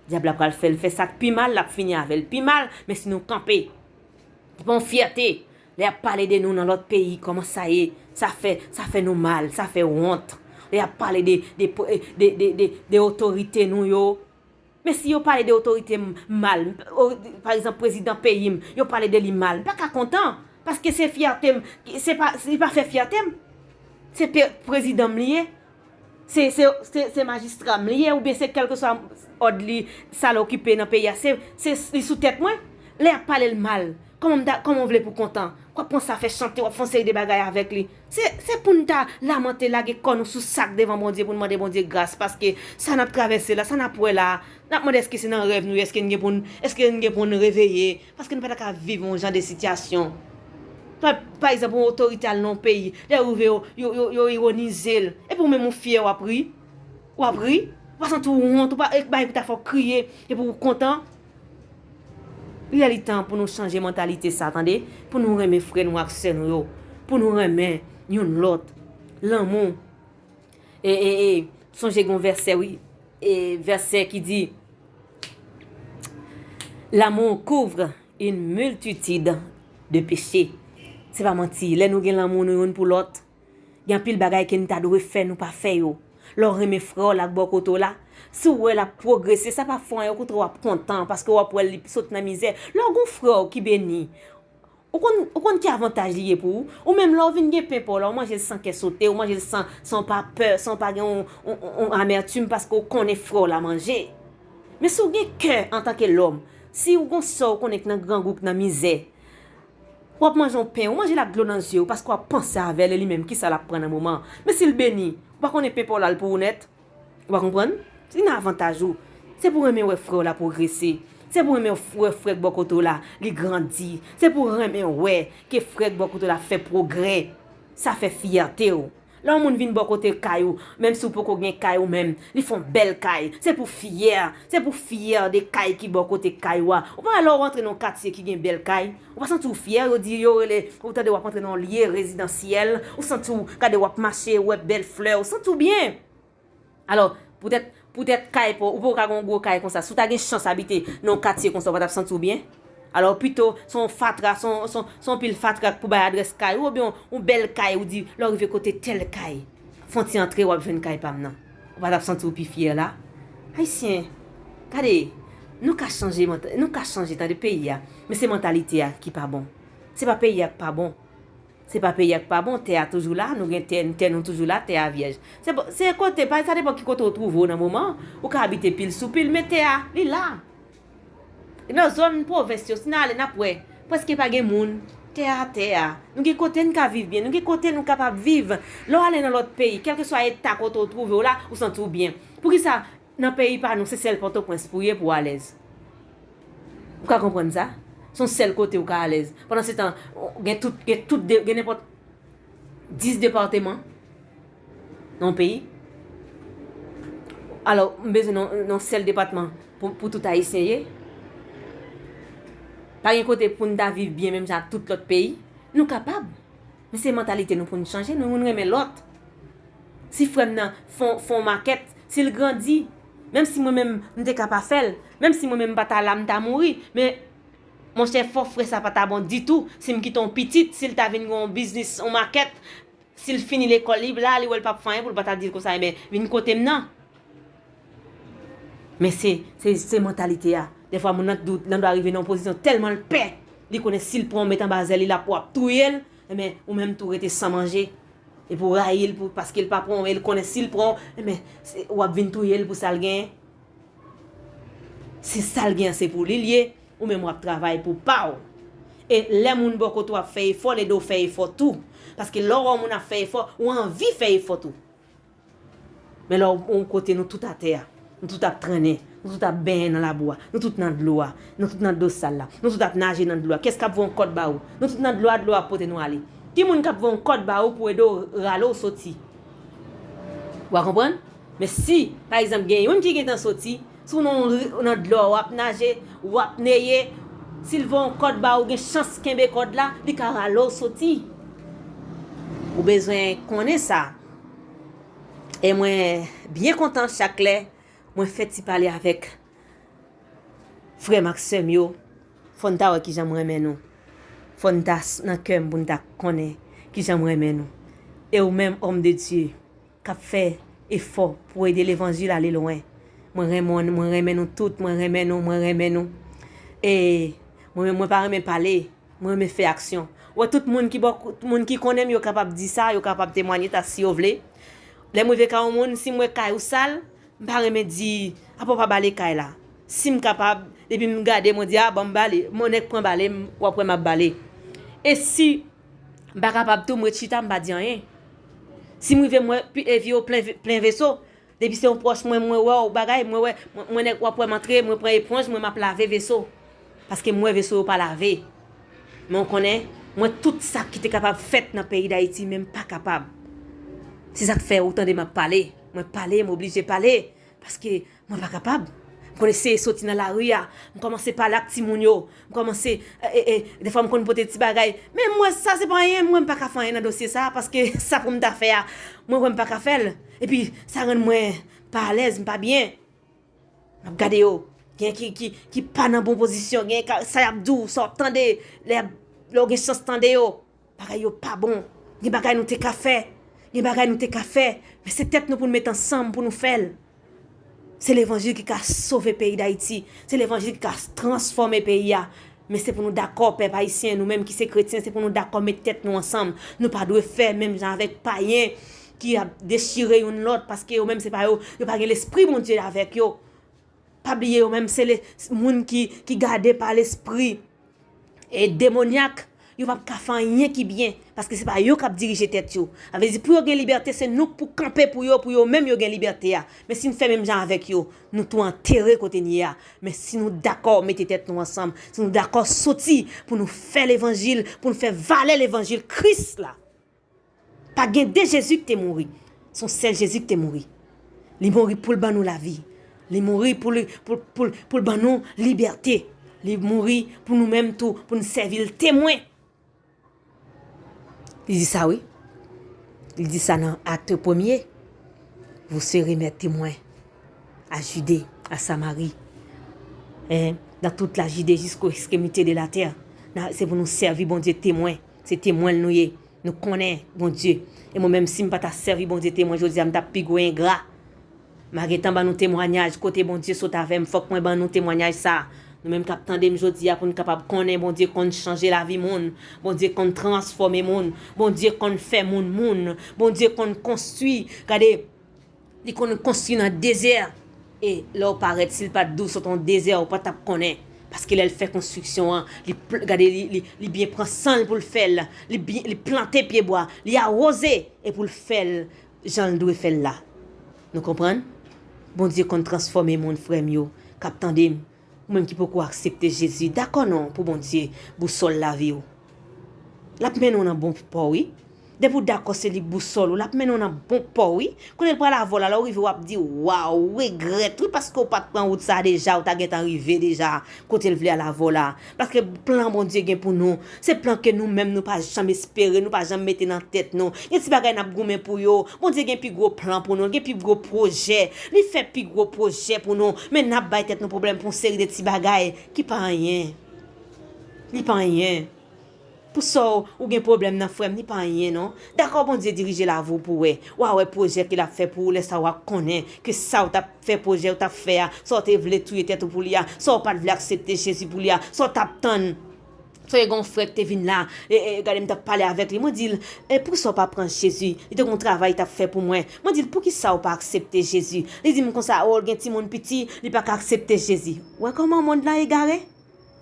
Dyab la pral fè l fè sa k pi mal, l ap fini avè l pi mal, men si nou kanpe, se pa yon fyète. Lè y ap pale de nou nan lòt peyi, kòman sa ye? Sa fè, sa fè nou mal, sa fè wont. Lè y ap pale de, de, de, de, de, de otorite nou yo. Men si yo pale de otorite m mal, m, o, pa egzanp, prezidan peyi m, yo pale de li mal, m pa ka kontan. Paske se fyète m, se pa, li pa fè fyète m. Se pe-, prezidan m li ye. Se, se, se, se majistra m li ye, oubyen se kèlkeswa òd li, sa l okipe nan peyi a, se, se, li sou tèt mwen. Lè y ap pale l mal, kòman m ta, kòman w vle pou kontan? W ap pran sa fè chante, w ap fè yon seri de bagay avèk li. Se, se pou n ta lamante, lage kò nou sou sak devan Bondye, pou n mande Bondye gras, paske sa n ap travèse la, sa n ap wè la, n ap mande èske se nan rèv nou ye, èske n gen pou n, èske n gen pou n reveye, paske nou pa ta ka viv yon jan de sitiyasyon. Pa, pa egzanp, yon otorite al nan yon peyi, lè yo rive, yo, yo, yo, yo ironize l, epi ou menm ou fyè, w ap ri, w ap ri, ou pa santi w wont, ou pa, e bay pou ta fè w kriye, epi ou kontan. Li lè li tan pou nou chanje mantalite sa, tande, pou nou renmen frè nou ak sè nou yo, pou nou renmen youn lòt. Lanmou. E, e, e, sonje gen yon vèsè, wi, e, vèsè ki di, L'amour couvre une multitude de péchés. Se pa manti, lè nou gen lanmou nou youn pou lòt, gen anpil bagay ke n ta dwe fè, nou pa fè yo. Lè w renmen frè w la k bò kote w la, si w wè l ap pwogrese, sa pa fè anyen, okontrè w ap kontan, paske w ap wè l li sot nan mizè. Lè w gen yon frè w ki beni, ou konn, ou konn ki avantaj li ye pou ou? Ou menm lè w vin gen pen pa w la, ou manje l san kè sote, ou manje l san, san w pa pè, san w pa gen yon, yon, yon, yon amètim, paske w konnen frè w la manje. Men si w gen kè antanke lòm, si w gen yon sè w konnen k nan grangou, k nan mizè, w ap manje yon pen, ou manje l ak dlo nan zye w, paske w ap panse avè l, e li menm, kisa l ap pran nan moman an? Men si l beni, ou pa konnen pen pa w la, l pou ou nèt? Ou pa konprann? Se nan avantaj ou. Se pou renmen wè frè w la pwogrese. Se pou renmen wè frè k bò kote w la, li grandi. Se pou renmen wè ke frè k bò kote w la fè pwogrè. Sa fè fyète w. Lè yon moun vin bò kote kay ou, menm si w poko gen kay ou menm, li fè yon bèl kay. Se pou fyè. Se pou fyè de kay ki bò kote kay ou a. Ou pa wè lè w rantre nan yon katye ki gen bèl kay, ou pa santi w fyè? Yo di, yo rele, ou tande w ap antre nan yon lye rezidansyèl, ou santi w, gade w ap mache, ou wè bèl flè, ou santi w byen. Alò, poutèt, poutèt kay pa w, ou poko ka gen yon gwo kay konsa. Si w ta gen chans abite nan yon katye konsa, ou pa t ap santi w byen? Alò, pito, se yon fatra, se yon, se yon, se yon pil fatra k pou bay adrès kay ou, oubyen yon, yon bèl kay, ou di, lè w rive kote tèl kay, fè yon ti antre, w ap jwenn kay pa m nan. Ou pa t ap santi w pi fyè la? Ayisyen, gade, nou ka chanje manta-, nou ka chanje, tande, peyi a, men se mantalite a ki pa bon. Se pa peyi a k pa bon. Se pa peyi a k pa bon, tè a toujou la, nou gen tè, tè nou toujou la, tè a vyèj. Se bo-, se kote, pa, sa depann ki kote w twouve w nan moman an. Ou ka abite pil sou pil, men tè a, li la. Nan zòn pwovens yo, si n ale, n ap wè, prèske pa gen moun. Tè a, tè a. Nou gen kote n ka viv byen, nou gen kote nou kapab viv. Lè w ale nan lòt peyi, kèlkeswa eta kote w twouve w la, ou santi w byen. Poukisa nan peyi pa nou, se sèl Pòtoprens pou w ye pou w alèz? Ou ka konprann sa? Se yon sèl kote ou ka alèz. Pandan se tan, gen tout, gen tout de, gen nenpòt dis depatman nan yon peyi. Alò, m bezwen nan, nan yon sèl depatman pou, pou tout Ayisyen ye. Pa gen kote pou n ta viv byen menm jan ak tout lòt peyi. Nou kapab. Men se mantalite nou pou n chanje, nou, nou renmen lòt. Si frè m nan fè yon, fè yon makèt, si l grandi, menm si mwen menm m te ka pa fè l, menm si mwen menm m pa ta la, m ta mouri, men monchè, fò frè sa pa ta bon ditou, si m kite yon pitit, si l ta vin gen yon biznis, yon makèt, si l fini lekòl, li la, li wè l p ap fè anyen pou l pa ta di l konsa, enben, vin kote m nan. Men se, se, se mantalite a. Dèfwa, moun nan, nan dwa rive nan yon pozisyon tèlman l pè, li konnen si l pran w met anba zèl li, l ap, w ap touye l, enben, ou menm tou rete san manje. Epi w rayi l pou, paske l pa pran w, e l konnen si l pran w, enben, se, w ap vin touye l pou sa l genyen. Si sa l genyen se pou li l ye, ou menm w ap travay pou pa w. E lè moun bò kote w ap fè efò, l ede w fè efò tou. Paske lè w wè yon moun ap fè efò, ou anvi fè efò tou. Men lè w yon kote nou tout atè a, nou tout ap trennen, nou tout ap benyen nan labou a, nou tout nan dlo a, nou tout nan dlo sal la, nou tout ap naje nan dlo a. Kiyès k ap voye yon kòd ba ou? Nou tout nan dlo a, dlo a ap pote nou ale. Ki moun k ap voye yon kòd ba ou pou ede w rale w soti? Ou a konprann? Men si, pa egzanp, gen youn ki gentan soti, si w nan, nan dlo a, w ap naje, w ap neye, si l voye yon kòd ba ou, gen chans kenbe kòd la, li ka rale w soti. Ou bezwen konnen sa. E mwen byen kontan chak lè mwen fè ti pale avèk frè m ak sè m yo. Fò n ta wè kijan m renmen nou. Fò n ta s- nan kè m pou n ta konnen kijan m renmen nou. E ou menm, òm de Dye, k ap fè efò pou ede levanjil ale lwen. Mwen renmen, mwen renmen nou tout, mwen renmen nou, mwen renmen nou. E mwen menm, mwen pa renmen pale, mwen renmen fè aksyon. Ou wè, tout moun ki bò, moun ki konnen m, yo kapab di sa, yo kapab temwanye sa si yo vle. Lè m rive kay yon moun, si m wè kay ou sal, m pa renmen di, apa w pa bale kay la. Si m kapab, depi m gade, mwen di, a, ban m bale. Mwen nèk pran bale m, w ap wè m ap bale. E si m pa kapab tou, m ret chita, m pa di anyen. Si m rive, m wè pi- evye w plen ve- plen veso, depi se yon pwòch mwen, mwen wè w bagay, mwen wè, mwen, mwen nèk w ap wè m antre, mwen pran eponj, mwen m ap lave veso. Paske m wè veso yo pa lave. Men w konnen, mwen tout sa ki te kapab fèt nan peyi Dayiti, men m pa kapab. Se sa k fè ou tande m ap pale. Mwen pale, m oblije pale. Paske mwen pa kapab. M konn eseye soti nan lari a. M kòmanse pale ak timoun yo. M kòmanse, e, e, e, defwa m konn pote ti bagay. Men mwen, sa se pa anyen. Mwen, m pa ka fè anyen nan dosye sa. Paske sa pou m ta fè a, mwen, mwen, m pa ka fè l. Epi, sa rann mwen pa alèz, m pa byen. M ap gade yo. Gen ki, ki, ki pa nan bon pozisyon. Gen ka- sa y ap di w, sa w ap tande. Lè, lè w gen chans tande yo. Bagay yo pa bon. Gen bagay nou te ka fè. Gen bagay nou te ka fè. Men se tèt nou pou n met ansanm pou nou fè l. Se levanjil ki ka sove peyi Dayiti. Se levanjil ki ka transfòme peyi a. Men se pou nou dakò, pèp ayisyen, nou menm ki se kretyen, se pou nou dakò met tèt nou ansanm. Nou pa dwe fè menm jan avèk payen ki ap dechire youn lòt, paske yo menm se pa yo, yo pa gen lespri Bondye avèk yo. Pa bliye yo menm se le, moun ki, ki gade pa lespri e demonyak, yo p ap ka fè anyen ki byen, paske se pa yo k ap dirije tèt yo. Sa vle di, pou yo gen libète, se nou k pou kanpe pou yo, pou yo menm yo gen libète a. Men si n fè menm jan avèk yo, nou tou antere kote n ye a. Men si nou dakò mete tèt nou ansanm, si nou dakò soti pou nou fè levanjil, pou nou fè valè levanjil Kris la. Pa gen de Jezi ki te mouri. Se yon sèl Jezi ki te mouri. Li mouri pou l ban nou lavi. Li mouri pou li, pou, pou, pou l ban nou libète. Li mouri pou nou menm tou, pou n sèvi l temwen. Li di sa, wi. Li di sa nan Akte premye. Vous serez mes témoins à Judée, à Samarie, hein, dans toute la Judée jusqu'aux extrémités de la terre. Na- Se pou nou sèvi Bondye temwen. Se temwen l nou ye. Nou konnen Bondye. E mwen menm, si m pa ta sèvi Bondye temwen jodi a, m t ap pi gwo engra. M a gentan ban nou temwanyaj, kote Bondye sot avè m, fòk mwen ban nou temwanyaj sa. Nou menm k ap tande m jodi a, pou n kapab konnen Bondye konn chanje lavi moun. Bondye konn transfòme moun. Bondye konn fè moun moun. Bondye konn konstwi. Gade, li konn konstwi nan dezè. E lè w parèt, si l pa t di w sot yon dezè, ou pa t ap konnen. Paske lè l fè konstriksyon an, li pl- gade, li, li, li byen pran san l pou l fè l. Li byen, li plante pyebwa, li awoze, e pou l fè l jan l dwe fè l la. Nou konprann? Bondye konn transfòme moun, frè m yo, k ap tande m. Ou menm ki poko aksepte Jezi, dakò non pou Bondye bousòl lavi w. L ap mennen w nan bon pò, wi. Depi w dakò se li k bousòl ou, l ap mennen w nan bon pò, wi. Kounye a l pral avè w la, lè w rive w ap di, waw, ou regrèt, wi, paske w pa t pran wout sa a deja, ou ta gentan rive deja kote l vle al avè w la. Paske plan Bondye gen pou nou, se plan ke nou menm nou pa janm espere, nou pa janm mete nan tèt nou. Gen ti bagay n ap goumen pou yo. Bondye gen pi gwo plan pou nou, gen pi gwo pwojè. Li fè pi gwo pwojè pou nou. Men n ap bay tèt nou pwoblèm pou yon seri de ti bagay ki pa anyen. Li pa anyen. Pou sa w, ou gen pwoblèm nan, frè m, li pa anyen non. Dakò, Bondye dirije lavi w pou wè. W a wè pwojè ke l ap fè pou ou, lè sa w a konnen ke sa w t ap fè, pwojè w t ap fè a, sa w te vle touye tèt ou pou li a, sa w pa t vle aksepte Jezi pou li a, sa w t ap tann. Sa w gen yon frè ki te vin la, e, e, gade m t ap pale avèk li, mwen di l, e, poukisa w pa pran Jezi? Li te gen yon travay li t ap fè pou mwen. Mwen di l, poukisa w pa aksepte Jezi? Li di m konsa, o, l gen timoun piti, li pa ka aksepte Jezi. W wè kòman mond lan egare?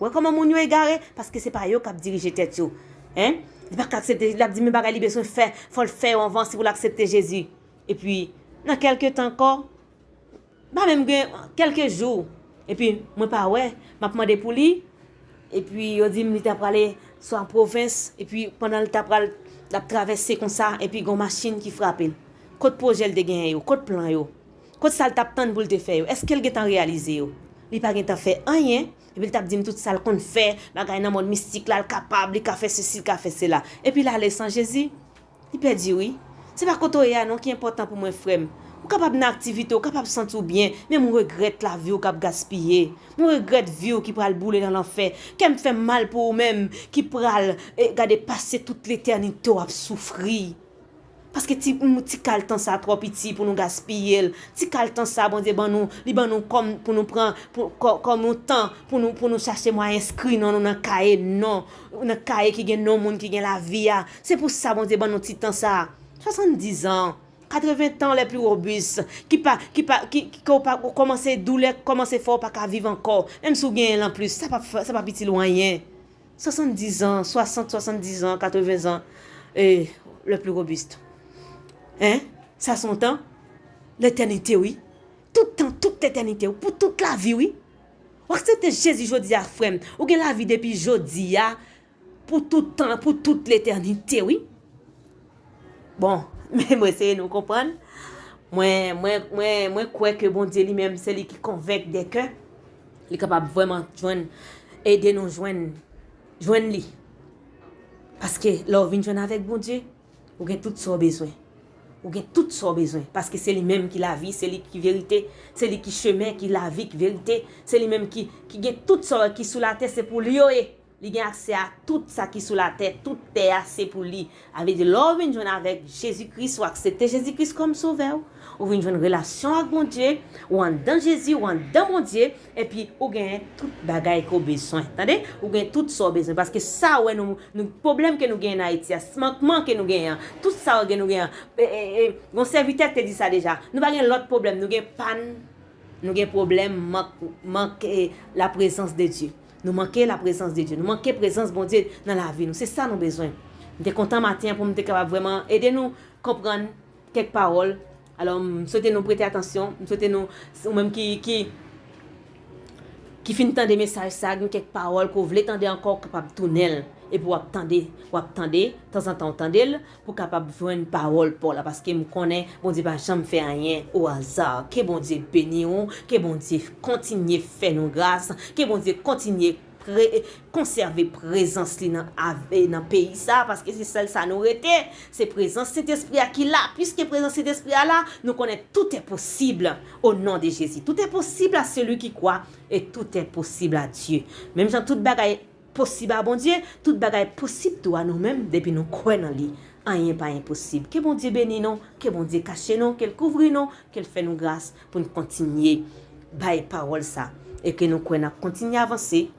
W wè kòman moun yo egare? Paske se pa yo k ap dirije tèt yo. Hein? Li pa ka aksepte, l ap di men bagay li bezwen fè, fò l fè yo anvan si pou l aksepte Jezi. Epi, nan kèlke tan ankò, pa menm gen kèlke jou. Epi, mwen pa wè, m ap mande pou li. Epi, yo di m li ta prale swa pwovens. Epi, pandan l ta pral, l ap travèse konsa, epi gen yon machin ki frape l. Kot pwojè l te genyen yo? Kot plan yo? Kot sa l t ap tann pou l te fè yo? Èske l gentan reyalize yo? Li pa gentan fè anyen. Epi l t ap di m tout sa l konn fè, bagay nan mond mistik la, l kapab, li ka fè sesi, li ka fè sela. Epi l ale san Jezi. Li pèdi wi. Se pa kote w ye a non ki enpòtan pou mwen, frè m. Ou Kapab nan aktivite, ou kapab santi w byen, men m regrèt lavi w k ap gaspiye. M regrèt vi w ki pral boule nan lanfè. Kè m fè m mal pou ou menm ki pral, e, gade, pase tout letènite w ap soufri. Paske ti, m, ti kal tan sa twò piti pou nou gaspiye l. Ti kal tan sa Bondye ban nou, li ban nou kòm pou nou pran, pou, kò, kòm yon tan pou nou, pou nou chache mwayen enskri non nou nan kaye non, nan kaye ki gen non moun ki gen lavi a. Se pou sa Bondye ban nou ti tan sa. Swasanndiz an, katreven tan les plus robustes, ki pa, ki pa, ki, ki, ke w pa, ou kòmanse, doulè kòmanse fè w pa ka viv ankò. Menm si w genyen l anplis, sa p ap fè, sa p ap itil ou anyen. Swasanndiz an, swasant, swasanndiz an, katreven zan, e, les plus robustes. Hein? Sa se yon tan? Letènite, wi. Tout tan, tout letènite, wi. Pou tout lavi, wi. W aksepte Jezi jodi a, frè m. Ou gen lavi depi jodi a, pou tout tan, pou tout letènite, wi. Bon, men mwen eseye nou konprann. Mwen, mwen, mwen, mwen kwè ke Bondye li menm, se li ki konvenk de kè. Li kapab vrèman jwenn, ede nou jwenn, jwenn li. Paske lè w vin jwenn avèk Bondye, ou gen tout sa w bezwen. Ou gen tout sa w bezwen. Paske se li menm ki lavi, se li ki verite, se li ki chemen, ki lavi, ki verite. Se li menm ki, ki gen tout sa ki sou latè, se pou li yo ye. Li gen aksè a tout sa ki sou latè, tout tè a se pou li. A vle di, lè w vin jwenn avèk Jezi Kris, ou aksepte Jezi Kris kòm sovè w, ou vin jwenn relasyon ak Bondye, ou anndan Jezi, ou anndan Bondye, epi ou genyen tout bagay ke w bezwen. Tande? Ou gen tout sa w bezwen. Paske sa w wè nou, nou, pwoblèm ke nou genyen an Ayiti a, mankman ke nou genyen an, tout sa w gen nou genyen an. E, e, e, yon sèvitè k te di sa deja. Nou pa gen lòt pwoblèm, nou gen pàn, nou gen pwoblèm mank, mank, e, la prezans de Dye. Nou manke la prezans de Dye. Nou manke prezans Bondye nan lavi nou. Se sa nou bezwen. M te kontan maten an pou m te kapab vrèman ede nou konprann kèk pawòl. Alò, m swete nou prete atansyon. M swete nou, ou menm ki, ki, ki fin tande mesaj sa, gen kèk pawòl ke w vle tande ankò, w kapab tounen l. Epi w ap tande, w ap tande, tanzantan w tande l, pou w kapab jwenn pawòl pa w la, paske m konnen Bondye pa janm fè anyen o aza. Ke Bondye beni w, ke Bondye kontinye fè nou gras, ke Bondye kontinye pre-, konsève prezans li nan, ave-, nan peyi sa, paske se sèl sa nou rete, se prezans Sentespri a ki la. Piske prezans Sentespri a la, nou konnen tout est possible au nom de Jésus. Tout est possible à celui qui croit et tout est possible à Dieu. Menm jan tout bagay posib a Bondye, tout bagay posib tou a nou menm, depi nou kwè nan li. Anyen pa enposib. Ke Bondye beni nou, ke Bondye kache nou, ke l kouvri nou, ke l fè nou gras pou n kontinye bay pawòl sa. E ke nou kwè n ap kontinye avanse.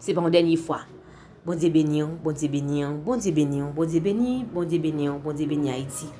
Se pa yon dènye fwa. Bondye beni w, Bondye beni w, Bondye beni w, Bondye beni, Bondye beni w, Bondye beni Ayiti.